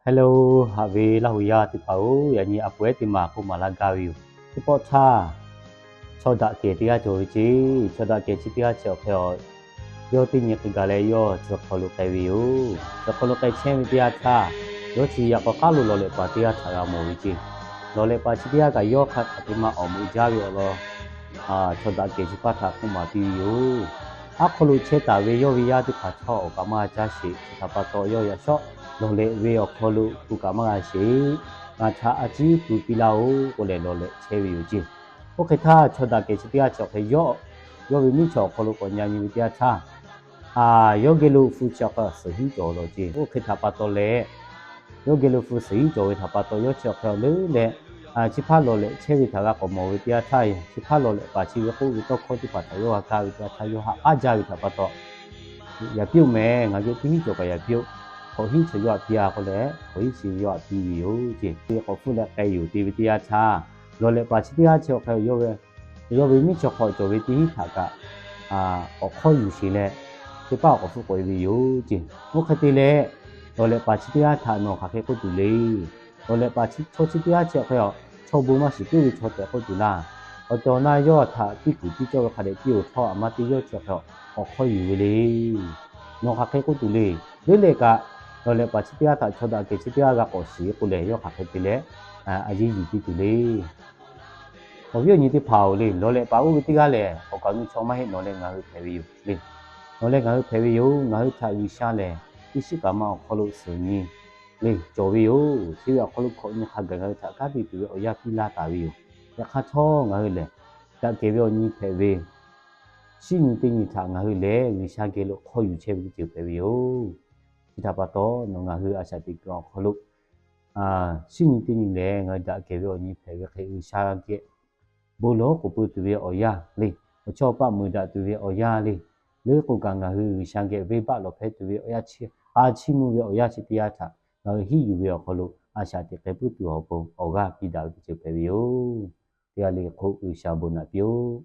Hello, haꞈ ve Laˇ huˍ yaˇ teˇ hpaˍ-oˬ, yaꞈ nyi a poˍ ehˉ teˇ maˬ k'oˆ maˍ laˇ gaˇ ve yoˬ. Teˇ pawˆ htaˇ, chaw daꞈ kehˬ teˇ g'aˇ cawˬ ve ceˇ. Chaw daꞈ kehˬ chi teˇ g'aˇ chi awˬ hk'e a, yawˇ teˇ nyi hk'e gaˬ leh yawˇ chi hk'aw lo k'ai ve yoˬ. Chi hk'aw lo k'ai chehˇ ve teˇ yanˇ htaˇ, yawˇ chi yaꞈ k'aw k'aˉ lo lawˬ lehꞈ paˍ teˇ g'aˇ htaꞈ g'a mawˬ ve ceˇ. Lawˬ lehꞈ paˍ chi teˇ g'aˇ kaꞈ yawˇ hk'a hk'aˬ hk'e maˇ awˬ moˍ jaˇ ve awˬ lawn, chaw daꞈ kehˬ chi hpaˇ htaꞈ k'oˆ maˍ piˇ ve yoˬ. Aˉ hk'aw lo chehˇ taˍ ve yawˇ ve yaˇ teˇ hpaˍ htawˇ awˬ kaꞈ maˇ g'a caˇ sheˍ. Chi htaꞈ pa taw yawˇ yaꞈ shawˉ lawˬ lehꞈ ve awˬ hk'aw lo hpu kaꞈ maˇ g'a sheˍ. Ngaˬ htaꞈ a ciˉ pui piˇ laˇ-oˆ k'oˆ leh lawˬ lehꞈ chehˇ ve yoˬ ceˇ. Oˇ hk'e htaˇ, chaw daꞈ kehˬ chi teˇ g'aˇ chi awˬ hk'e yawˇ, yawˇ ve miˉ chaw awˬ hk'aw lo k'awꞈ nyi nyi ve teˇ yanˇ htaˇ, yawˇ geh lo hpu chi awˬ hk'e suhˍ hinˉ cawˬ law ceˇ. Oˇ hk'e htaꞈ pa taw leh, yawˇ geh lo hpu suhˍ hinˉ cawˬ ve htaꞈ pa taw yawˇ chi awˬ hk'e leuˉ leh, chi hpaˇ lawˬ lehꞈ chehˇ ve htaꞈ g'a k'awꞈ mawˬ ve teˇ yanˇ htaˇ, chi hpaˇ lawˬ lehꞈ paˍ chi ve k'oˆ ve tawˇ hkawˇ teˇ hpaˍ htaꞈ yawˇ g'a kaˇ ve teˇ yanˇ htaˇ yawˇ haꞈ k'aˉ jaˇ ve htaꞈ pa taw, Yaꞈ piˇ-oˆ mehˍ, ngaˬ geh teˇ hinˉ cawˬ kaꞈ yaꞈ piˇ-oˆ. Hk'awꞈ hinˉ chi yawˇ htaꞈ piˇ-a k'oˆ leh, hk'awꞈ hinˉ chi yawˇ htaꞈ piˇ ve yoˬ ceˇ. K'awꞈ hpfuhˆ leh k'ai yoˬ te ve teˇ yanˇ htaˇ, lawˬ lehꞈ paˍ chi teˇ g'aˇ chi awˬ hk'e yawˇ ve miˉ chaw hk'aw cawˬ ve teˇ hinˉ htaꞈ kaꞈ k'awꞈ hk'awˇ yuˬ sheˍ leh, teˇ paˉ awˬ k'awꞈ hpfuhˆ k'oꞈ-e ve yoˬ ceˇ. Oˇ hk'e te leh, lawˬ lehꞈ paˍ chi teˇ g'aˇ htaꞈ nawˬ hk'aˬ hk'e k'oˆ tuˬ le. Lawˬ lehꞈ paˍ chaw chi teˇ g'aˇ chi awˬ hk'e a, chaw bon maˇ shiˍ puiˉ ve chaw tehꞈ k'oˆ tuˬ laˇ. Awˬ tehˬ awˬ na yawˇ htaꞈ tiˇ kuˬ tiˇ cawˇ ve hk'a dehꞈ tiˇ-oˬ htawˇ, a ma teˇ yawˇ chi awˬ hk'e k'awꞈ hk'awˇ yuˬ ve le. Nawˬ hk'aˬ hk'e k'oˆ tuˬ le. Leuˉ leh kaꞈ, lawˬ lehꞈ paˍ chi teˇ g'aˇ htaꞈ chaw daꞈ kehˬ chi teˇ g'aˇ g'a k'awꞈ shiˍ k'oˆ leh, yawˇ hk'aˬ hk'e te leh a yeˇ yuˬ piˇ tuˬ le. Awˬ viˉ awˬ nyi teˇ hpaˍ-oˬ le, lawˬ lehꞈ paˍ oˇ ve teˇ g'aˇ lehˬ, awˬ kaˍ awˬ nu chaw maˇ heˆ, nawˬ leh ngaˬ hui hpehꞈ ve yoˬ le. Nawˬ leh ngaˬ hui hpehꞈ ve yoˬ. Ngaˬ hui htaꞈ G'uiˬsha lehˬ, teˇ shiˉ kaꞈ ma awˬ hk'aw lo suhˍ nyi le cawˬ ve yoˬ. Chi ve awˬ hk'aw lo hkawꞈ nyi hk'a gaˬ ngaˬ hui htaꞈ kanˉ te tuˬ ve awˬ yanˇ piˇ laˇ taˍ ve yoˬ. Yaꞈ hk'aˇ htawˇ, ngaˬ hui lehˬ daꞈ kehˬ ve awˬ nyi hpehꞈ ve, shinˉ nyi teˇ nyi htaꞈ ngaˬ hui lehˬ G'uiˬsha geh lo hk'awˇ yuˬ chehˇ ve teˇ ceuˬ hpehꞈ ve yoˬ. Chi htaꞈ pa taw, nawˬ ngaˬ hui a shaꞈ teꞈ kuiˬ awˬ hk'aw lo shinˉ nyi teˇ nyi lehˬ, ngaˬ hui daꞈ kehˬ ve awˬ nyi hpehꞈ ve hk'e, G'uiˬsha geh bon lawˬ k'oˍ pui tuˬ ve awˬ yanˇ le, awˬ chawˇ paˆ meuˍ daꞈ tuˬ ve awˬ yanˇ le, leuˉ k'o kaꞈ ngaˬ hui G'uiˬsha geh venˇbaˆ lawˬ hpehˇ tuˬ ve awˬ yanˇ chi, a chiˇ mvuh ve awˬ yanˇ chi teˇ yanˇ htaꞈ ngaˬ hui hiˉ yuˬ ve awˬ hk'aw lo a shaꞈ teꞈ k'ai puiˉ tuˬ awˬ pon awˬ g'aˇ piˇ daꞈ ve teˇ ceuˬ hpehꞈ ve yoˬ. Teˇ g'aˇ le k'o G'uiˬsha bon naꞈ piˇ-oˆ.